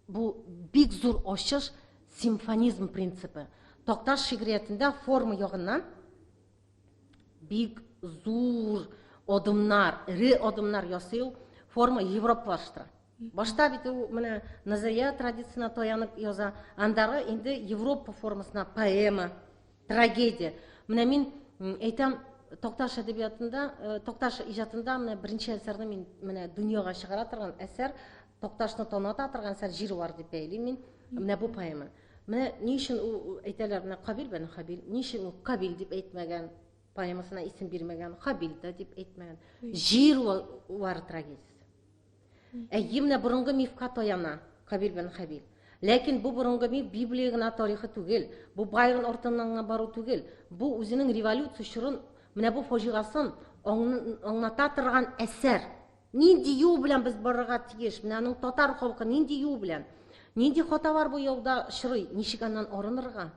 бу бик зур ачыш симфонизм принципы. Такташ шигъриятендә форма ягыннан бик зур адымнар, эре адымнар ясый ул, форма европалаштыра. Башта бит ул менә назария традициясенә таянып яза, аннары инде Европа формасына поэма, трагедия. Менә мин әйтәм, Такташ әдәбиятында, Такташ иҗатында менә беренче әсәрне мин менә дөньяга чыгара торган әсәр, Такташны таныта торган әсәр Җир дип бәялим мин. Менә бу поэма. Менә ни өчен ул әйтәләр, менә Кабил белән Хабил, ни өчен ул Кабил дип әйтмәгән, поэмасына исем бирмәгән, Хабил дә дип әйтмәгән. Җир улары трагедиясе. Әйе, менә борынгы мифка таяна Кабил белән Хабил. Ләкин бу борынгы миф Библия гына тарихы түгел, бу Байрон артыннан гына бару түгел. Бу үзенең революция чорын, менә бу фаҗигасын аңлата торган әсәр. Нинди юл белән без барырга тиеш? Менә аның татар халкы нинди юл белән? Нинди хаталар бу юлда очрый? Ничек аннан арынырга?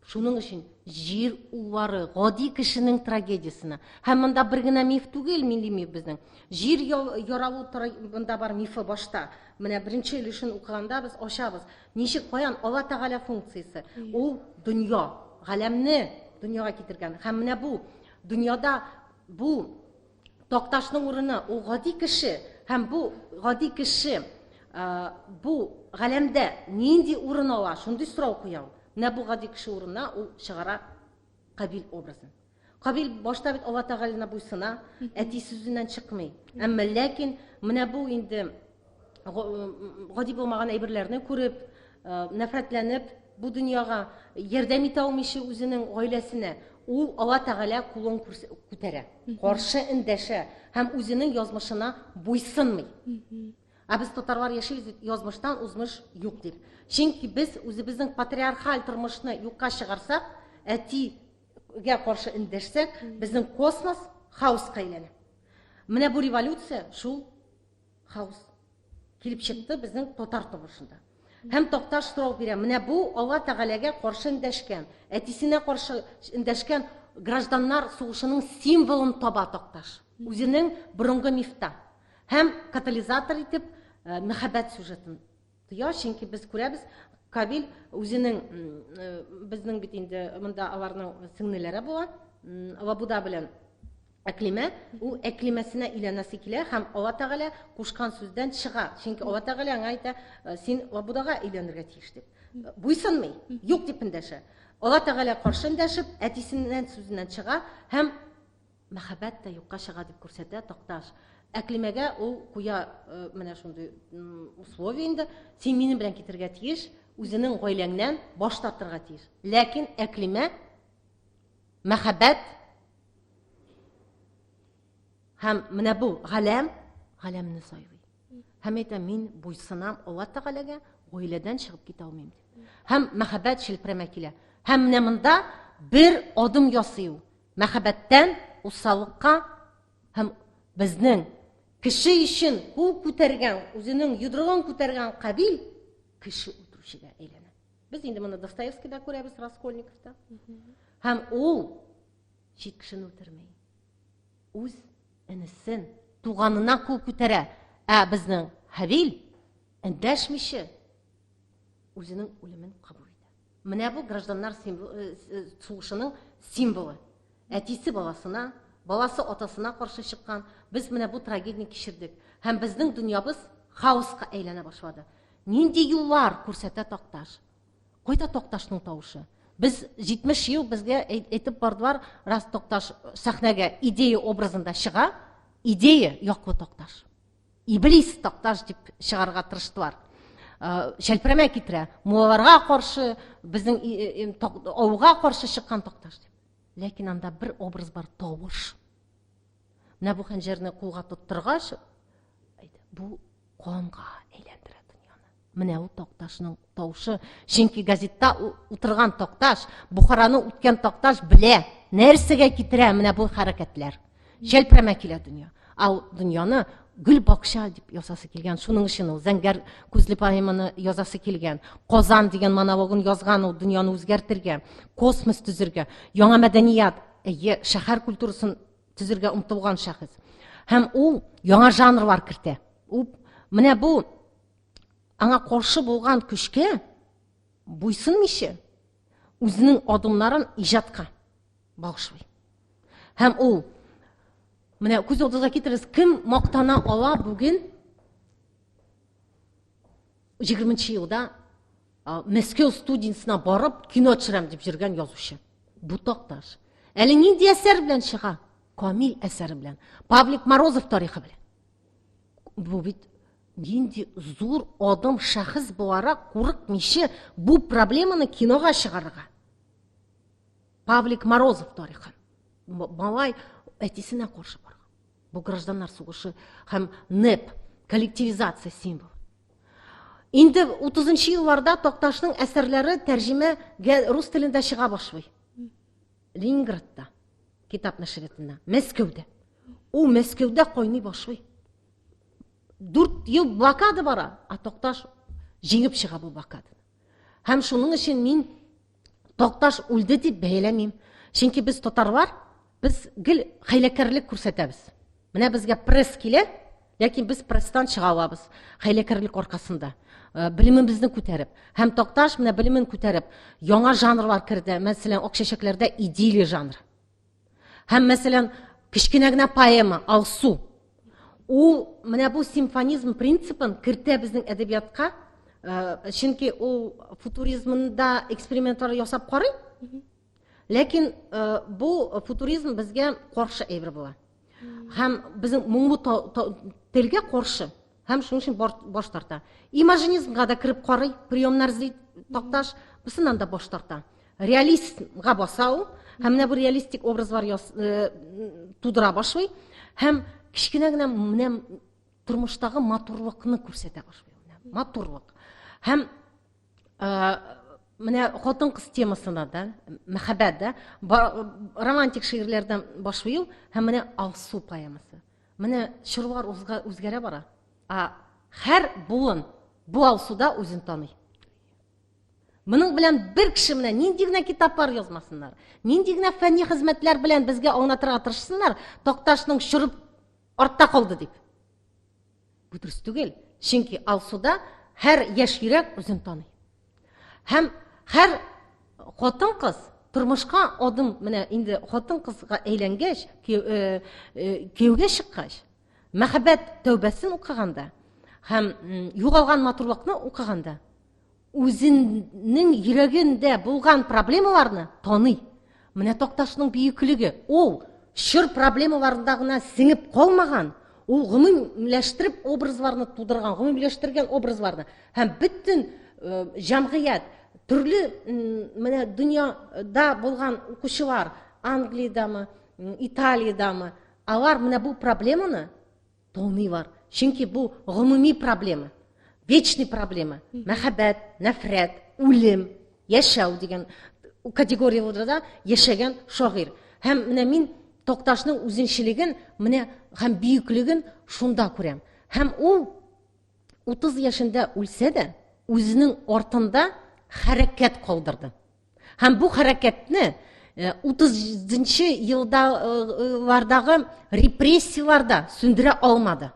Шуның өчен җир уллары гади кешенең трагедиясенә. Һәм монда бер генә миф түгел, милли миф безнең. Җир яралу монда бар мифы башта. Менә беренче өлешен укыганда без ачабыз. Ничек, каян Алла Тәгалә функциясе? Ул дөнья, галәмне дөньяга китергән. Һәм менә бу дөньяда бу Такташның урыны, ул гади кеше, һәм бу гади кеше бу галәмдә нинди урын ала, шундый сорау куя ул. Менә бу гади кеше урынына ул чыгара Кабил образын. Кабил башта бит Алла Тәгаләгә буйсына, әти сүзеннән чыкмый. Әмма ләкин менә бу инде гади булмаган әйберләрне күреп, нәфрәтләнеп, бу дөньяга ярдәм итә алмыйча үзенең гаиләсенә, ул Алла Тәгалә кулын күтәрә, каршы эндәшә һәм үзенең язмышына буйсынмый. Ә без татарлар яшибез бит язмыштан узмыш юк дип. Чөнки без үзебезнең патриархаль тормышны юкка чыгарсак, әтигә каршы эндәшсәк, безнең космос хаоска әйләнә. Менә бу революция шул хаос килеп чыкты безнең татар тормышында. Һәм Такташ сорау бирә. Менә бу Алла Тәгаләгә каршы эндәшкән, әтисенә каршы эндәшкән гражданнар сугышының символын таба Такташ. Үзенең борынгы мифта. Һәм катализатор итеп мәхәббәт сюжетын тоя, чөнки без күрәбез, Кабил үзенең, безнең бит инде монда аларның сеңнеләре була, Лабуда белән Әклимә, ул Әклимәсенә өйләнәсе килә һәм Алла Тәгалә кушкан сүздән чыга. Чөнки Алла Тәгалә аңа әйтә, син Лабудага өйләнергә тиеш дип. Буйсынмый, юк дип эндәшә. Алла Тәгалә каршы эндәшеп, әтисеннән сүзеннән чыга һәм мәхәббәт тә юкка чыга дип күрсәтә Такташ. Әклимәгә ул куя э, менә шундый условие инде, син минем белән китергә тиеш, үзенең гаиләңнән баш тартырга тиеш. Ләкин Әклимә мәхәббәт һәм менә бу галәм, галәмне сайлый. Һәм әйтә, мин буйсынам Алла Тәгаләгә, гаиләдән чыгып китә алмыйм дип. Һәм мәхәббәт челпәрәмә килә. Һәм менә монда бер адым ясый ул. Мәхәббәттән усаллыкка һәм безнең кеше өчен кул күтәргән, үзенең йодрыгын күтәргән Кабил кеше үтерүчегә әйләнә. Без инде моны Достоевскийда күрәбез, Раскольниковта. Һәм ул чит кешене үтерми. Үз энесен, туганына кул күтәрә. Ә безнең Хәбил эндәшмичә үзенең үлемен кабул итә. Менә бу гражданнар э, э, сугышының символы. Әтисе баласына, баласы атасына каршы чыккан. Без менә бу трагедияне кичердек. Һәм безнең дөньябыз хаоска әйләнә башлады. Нинди юллар күрсәтә Такташ? Кайда Такташның тавышы? Без 70 ел безгә әйтеп бардылар, раз Такташ сәхнәгә идея образында чыга, идея яклы Такташ. Иблис Такташ дип чыгарга тырыштылар. Э, шәлперәмә китерә, муллаларга каршы, безнең авылга каршы чыккан Такташ дип. Ләкин анда бер образ бар, тавыш. Менә бу хәнҗәрне кулга тоттыргач, бу канга әйләндерә дөньяны. Менә ул Такташның тавышы. Чөнки газетта утырган Такташ, Бухараны үткән Такташ белә, нәрсәгә китерә менә бу хәрәкәтләр. Шәлперәмә килә дөнья. Ал дөньяны гөл бакча дип язасы килгән. Шуның өчен ул Зәңгәр күзле поэманы язасы килгән. Казан дигән монологын язган ул дөньяны үзгәртергә, космос төзергә, яңа мәдәният, әйе, шәһәр культурасын төзергә омтылган шәхес. Һәм ул яңа жанрлар кертә. Ул менә бу аңа каршы булган көчкә буйсынмыйча үзенең адымнарын иҗатка багышлый. Һәм ул менә күз алдыгызга китерегез, кем мактана ала бүген 20 елда Мәскәү студиясенә барып кино төшерәм дип йөргән язучы. Бу Такташ. Әле нинди әсәр белән чыга? Камил әсәре белән. Павлик Морозов тарихы белән. Бу бит нинди зур адым шәхес буларак курыкмыйча бу проблеманы кинога чыгарырга. Павлик Морозов тарихы. Малай әтисенә каршы барган. Бу гражданнар сугышы һәм НЭП, коллективизация символы. Инде 30 елларда Такташның әсәрләре тәрҗемәгә рус телендә чыга башлый. Ленинградта, китап нәшриятында, Мәскәүдә. Ул Мәскәүдә кайный башлый. 4 ел блокада бара, ә Такташ җиңеп чыга бу блокаданы. Һәм шуның өчен мин Такташ үлде дип бәяләмим. Чөнки без татарлар, без гел хәйләкәрлек күрсәтәбез. Менә безгә пресс килә, ләкин без пресстан чыга алабыз хәйләкәрлек аркасында. Э, белемебезне күтәреп. Һәм Такташ менә белемен күтәреп, яңа жанрлар керде. Мәсәлән, Ак чәчәкләрдә идиллия жанры. Һәм, мәсәлән, кечкенә генә поэма Алсу. Ул менә бу симфонизм принципын кертә безнең әдәбиятка, э, чөнки ул футуризмында экспериментлар ясап карый. Ләкин э, бу футуризм безгә каршы әйбер була. Һәм безнең моңлы телгә каршы. Һәм шуның өчен баш тарта. Имажинизмга да кереп карый, приемнар эзли Такташ, бусыннан да баш тарта. Реалистга баса ул, һәм менә бу реалистик образлар яс, э, тудыра башлый, һәм кечкенә генә менә тормыштагы матурлыкны күрсәтә башлый. Менә матурлык. Һәм э, менә хатын-кыз темасына да, мәхәббәт дә, романтик шигырьләрдән башлый ул, һәм менә Алсу поэмасы. Менә чорлар узга, үзгәрә бара. Ә һәр буын бу Алсуда үзен таный. Моның белән бер кеше менә нинди генә китаплар язмасыннар, нинди генә фәнни хезмәтләр белән безгә аңлатырга тырышсыннар, Такташның чоры артта калды дип. Бу дөрес түгел. Чөнки Алсуда һәр яшь йөрәк үзен таный. Һәм һәр хатын-кыз тормышка адым менә инде хатын-кызга әйләнгәч, э, э, кияүгә чыккач, мәхәббәт тәүбәсен укыганда һәм югалган матурлыкны укыганда. үзенең йөрәгендә булган проблемаларны таный. Менә Такташның бөеклеге, ул чор проблемаларында гына сеңеп калмаган, ул гомумиләштереп образларны тудырган, гомумиләштергән образларны һәм бөтен э, җәмгыять, төрле менә дөньяда булган укучылар, Англиядәме, Италиядәме, алар менә бу проблеманы таныйлар. Чөнки бу гомуми проблема, вечный проблема. Мәхәббәт, нәфрәт, үлем, яшәү дигән категорияләрдә яшәгән шагыйрь. Һәм менә мин Такташның үзенчелеген, менә һәм бөеклеген шунда күрәм. Һәм ул 30 яшендә үлсә дә, үзенең артында хәрәкәт калдырды. Һәм бу хәрәкәтне 30 нчы еллардагы репрессияләр дә сүндерә алмады.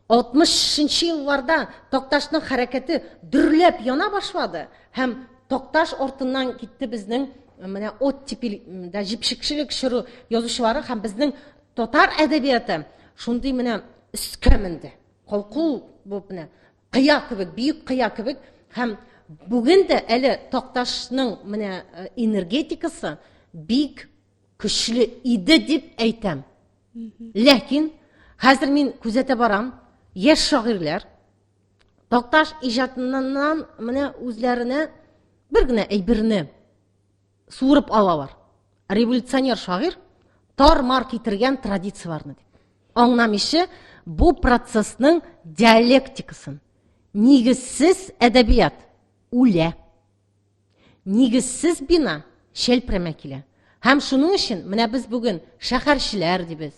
60 нчы елларда Такташның хәрәкәте дөрләп яна башлады һәм Такташ артыннан китте безнең менә оттепель да җепшекчелек чоры язучылары һәм безнең татар әдәбияты шундый менә өскә менде. Калку булып менә кыя кебек, бөек кыя кебек һәм бүген дә әле Такташның менә э, энергетикасы бик көчле иде дип әйтәм. Ләкин хәзер мин күзәтә барам, яшь шагыйрьләр Такташ иҗатыннан менә үзләренә бер генә әйберне суырып алалар. Революционер шагыйрь тар-мар китергән традицияләрне дип. Аңламыйча бу процессның диалектикасын. Нигезсез әдәбият үлә. Нигезсез бина шәлпрәмә килә. Һәм шуның өчен менә без бүген шәһәрчеләр дибез.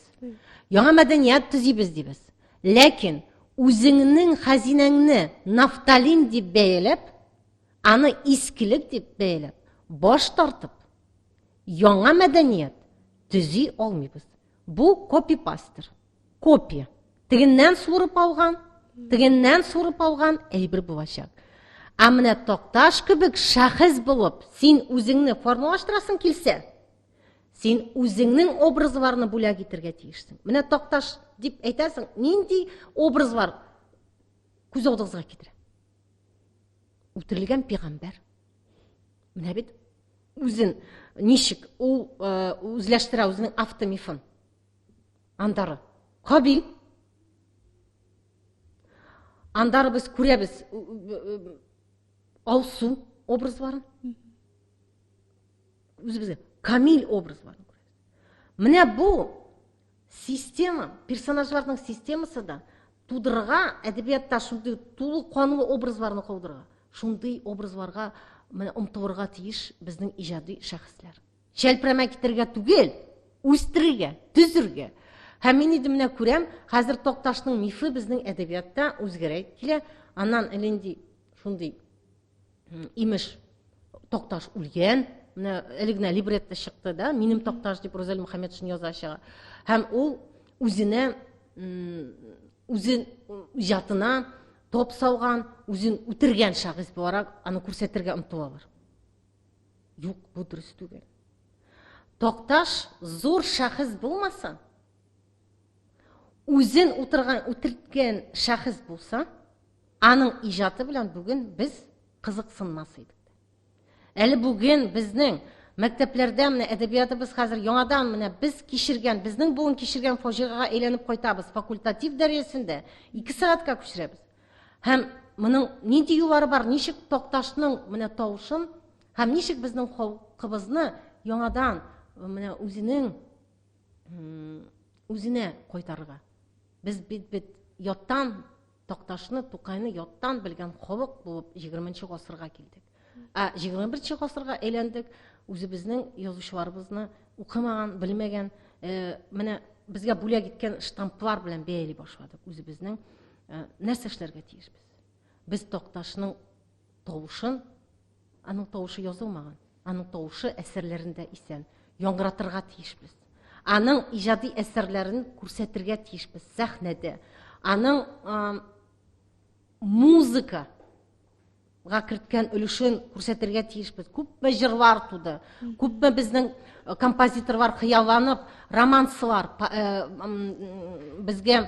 Яңа мәдәният төзибез дибез. Ләкин үзеңнең хәзинәңне нафталин дип бәяләп, Аны искелек дип бәяләп, баш тартып, яңа мәдәният төзи алмыйбыз. Бу копипастер. Копия. Тегеннән суырып алган, тегеннән суырып алган әйбер булачак. Ә менә Такташ кебек шәхес булып, син үзеңне формалаштырасың килсә, син үзеңнең образларны бүләк итәргә тиешсең. Менә Такташ дип әйтәсең, нинди образлар күз алдыгызга китерә? Үтерелгән пигамбәр. Менә бит үзен ничек ул э, үзләштерә үзенең автомифын. Андары Кабил. Андары без күрәбез Алсу образларын. Үзебезгә Камил образларын күрәбез. Менә бу Система, персонажларның системасы да тудырырга, әдәбиятта шундый тулы канлы образларны калдырырга, шундый образларга менә омтылырга тиеш безнең иҗади шәхесләр. Шәлпрәмә китерергә түгел, үстерергә, төзергә. Һәм мин инде менә күрәм, хәзер Такташның мифы безнең әдәбиятта үзгәрә килә. Аннан әле инде шундый имеш Такташ үлгән. Менә әле генә либретто чыкты да, Минем Такташ дип Рузәл Мөхәммәтшин яза чыга. Һәм ул үзенә үзен иҗатына топ салган, үзен үтергән шәхес буларак аны күрсәтергә омтылалар. Юк, бу дөрес түгел. Такташ зур шәхес булмаса, үзен утырган, үтерткән шәхес булса, Аның иҗаты белән бүген без кызыксынмас идек. Әле бүген безнең мәктәпләрдә менә әдәбиятыбыз хәзер яңадан менә без кичергән, безнең буын кичергән фаҗигагә әйләнеп кайтабыз. Факультатив дәрәҗәсендә 2 сәгатькә күчерәбез. Һәм моның нинди юллары бар, ничек Такташның менә тавышын һәм ничек безнең халкыбызны яңадан менә үзенең үзенә кайтарырга. Без бит бит яттан Такташны, Тукайны яттан белгән халык булып 20 гасырга килдек. Ә 21 гасырга әйләндек, үзебезнең язучыларыбызны укымаган, белмәгән, э, менә безгә бүләк иткән штамплар белән бәяли башладык үзебезнең. Э, нәрсә эшләргә тиешбез? Без Такташның тавышын, аның тавышы язылмаган, аның тавышы әсәрләрендә исән, яңгыратырга тиешбез. Аның иҗади әсәрләрен күрсәтергә тиешбез сәхнәдә. Аның музыка га керткән өлешен күрсәтергә тиешбез. Күпме җырлар туды, күпме безнең э, композиторлар хыялланып, романслар, э, безгә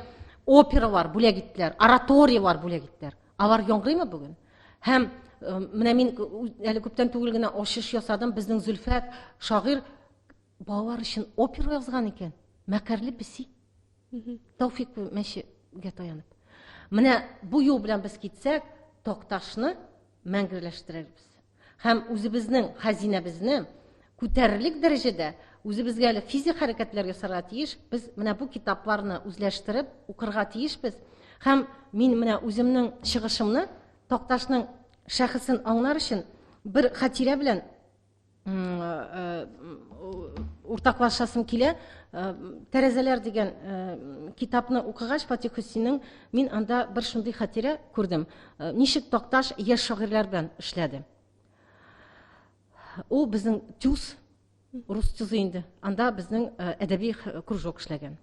опералар бүләк иттеләр, ораториялар бүләк иттеләр. Алар яңгырыймы бүген? Һәм Менә мин әле күптән түгел генә ачыш ясадым. Безнең Зөлфәт шагыйрь балалар өчен опера язган икән. Мәкерле песи. Тәүфик мәчегә таянып. Менә бу юл белән без китсәк, Такташны мәңгеләштерербез. Һәм үзебезнең хәзинәбезне күтәрерлек дәрәҗәдә үзебезгә әле физик хәрәкәтләр ясарга тиеш. Без менә бу китапларны үзләштереп укырга тиешбез. Һәм мин менә үземнең чыгышымны Такташның шәхесен аңлар өчен бер хатирә белән уртаклашасым килә. Тәрәзәләр дигән китапны укыгач Фатих Хөсинең мин анда бер шундый хатирә күрдем. Ничек Такташ яшь шагыйрьләр белән эшләде. Ул безнең ТЮЗ, рус ТЮЗы инде. Анда безнең әдәби кружок эшләгән.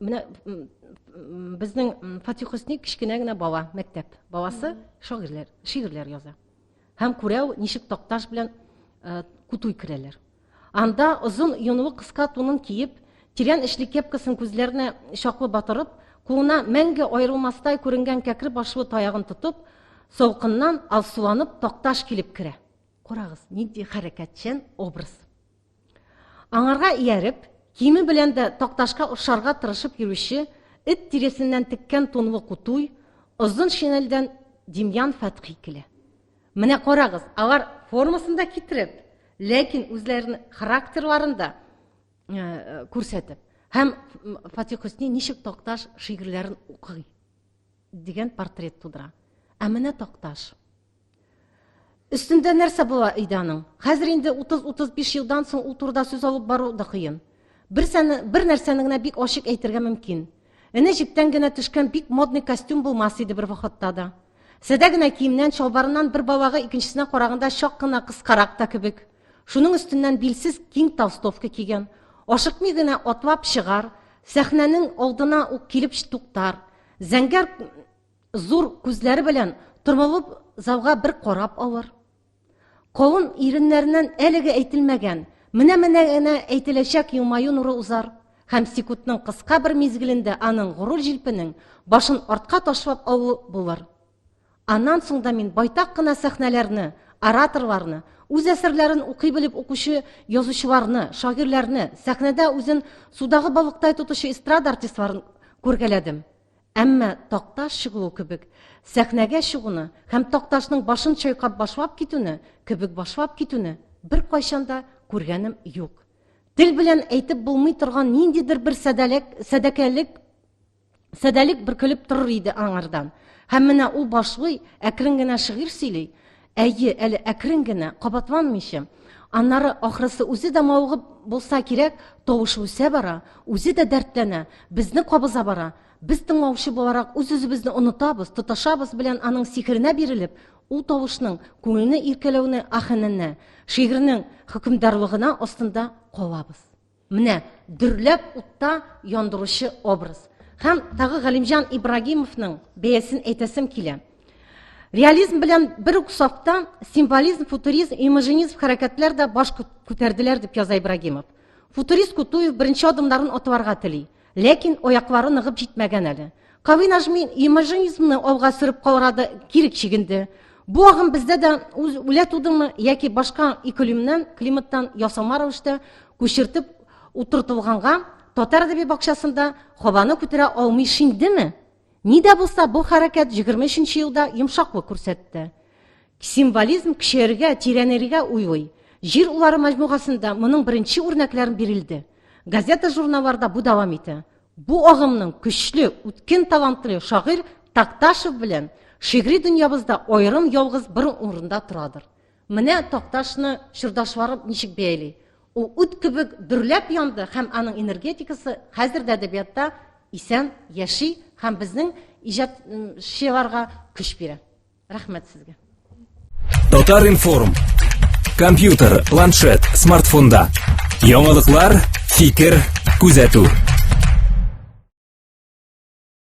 Менә безнең Фатих Хөсни кечкенә генә бала, мәктәп баласы шагыйрьләр, шигырьләр яза. Һәм күрә ничек Такташ белән Кутуй керәләр. Анда озын йонлы кыска тунын киеп, тирән эчле кепкасын күзләренә чаклы батырып, кулына мәңге аерылмастай күренгән кәкре башлы таягын тотып, салкыннан алсуланып Такташ килеп керә. Карагыз, нинди хәрәкәтчән образ. Аңарга ияреп, киеме белән дә Такташка охшарга тырышып йөрүче, эт тиресеннән теккән тунлы Кутуй, озын шинельдән Демьян Фәтхи килә. Менә карагыз, алар формасын да китереп, ләкин үзләренең характерларын да күрсәтеп. Һәм Фатих Хөсни ничек Такташ шигырьләрен укый дигән портрет тудыра. Ә менә Такташ. Өстендә нәрсә була иде аның? Хәзер инде 30-35 елдан соң ул турыда сүз алып бару да кыен. Бер, сәне, бер нәрсәне генә бик ачык әйтергә мөмкин. Эне җептән генә төшкән бик модный костюм булмас иде бер вакытта да. Сәдә генә киемнән, чалбарыннан бер балагы икенчесенә караганда чак кына кыскарак та кебек. Шуның өстеннән билсез киң толстовка кигән. Ашыкмый гына атлап чыгар, сәхнәнең алдына ук килеп туктар. Зәңгәр Зур күзләре белән томылып залга бер карап алыр. Колын иреннәреннән әлеге әйтелмәгән, менә-менә генә әйтеләчәк елмаю нуры узар һәм секундның кыска бер мизгелендә аның горур җилпенең башын артка ташлап алуы булыр. Аннан соң да мин байтак кына сәхнәләрне, ораторларны, үз әсәрләрен укый белеп укучы язучыларны, шагыйрьләрне, сәхнәдә үзен судагы балыктай тотучы эстрада артистларын күргәләдем. Әмма Такташ чыгуы кебек сәхнәгә чыгуны һәм Такташның башын чайкап башлап китүне кебек башлап китүне беркайчан да күргәнем юк. Тел белән әйтеп булмый торган ниндидер бер садәлек, сәдәкәлек, садәлек бөркелеп торыр иде аңардан. Һәм менә ул башлый, әкрен генә шигырь сөйли. Әйе, әле әкрен генә, кабатланмыйча. Аннары ахрысы үзе дә мавыгып булса кирәк, тавышы үсә бара, үзе дә дәртләнә, безне кабыза бара. Без тыңлаучы буларак үз-үзебезне онытабыз, тоташабыз белән аның сихеренә бирелеп, ул тавышның күңелне иркәләүне аһәненә, шигырьнең хөкемдарлыгына астында калабыз. Менә дөрләп утта яндыручы образ. Һәм тагы Галимҗан Ибрагимовның бәясен әйтәсем килә. Реализм белән бер үк сафта символизм, футуризм, имажинизм хәрәкәтләр дә баш күтәрделәр дип яза Ибрагимов. Футурист Кутуев беренче адымнарын атларга тели. Ләкин аяклары ныгып җитмәгән әле. Кави Нажми имажинизмны алга сөреп карады, кире чигенде. Бу агым бездә дә үз үлә тудымы яки башка иклимнән, климаттан ясалма рәвештә күчертеп утыртылганга татар әдәби бакчасында һаваны күтәрә алмый шиндеме? Ни дә булса бу хәрәкәт 23 елда йомшаклык күрсәтте. Символизм көчәергә, тирәнәергә уйлый. Җир улары мәҗмугасында моның беренче үрнәкләрен бирелде. Газета-журналларда бу дәвам итә. Бу агымның көчле, үткен талантлы шагыйрь Такташев белән шигъри дөньябызда аерым ялгыз бер урында торадыр. Менә Такташны чордашлары ничек бәяли. Ул ут кебек дөрләп янды һәм аның энергетикасы хәзер дә әдәбиятта исән яши һәм безнең иҗатчыларга көч бирә. Рәхмәт сезгә. Татар информ. Компьютер, планшет, смартфонда. Яңалыклар, фикер, күзәтү.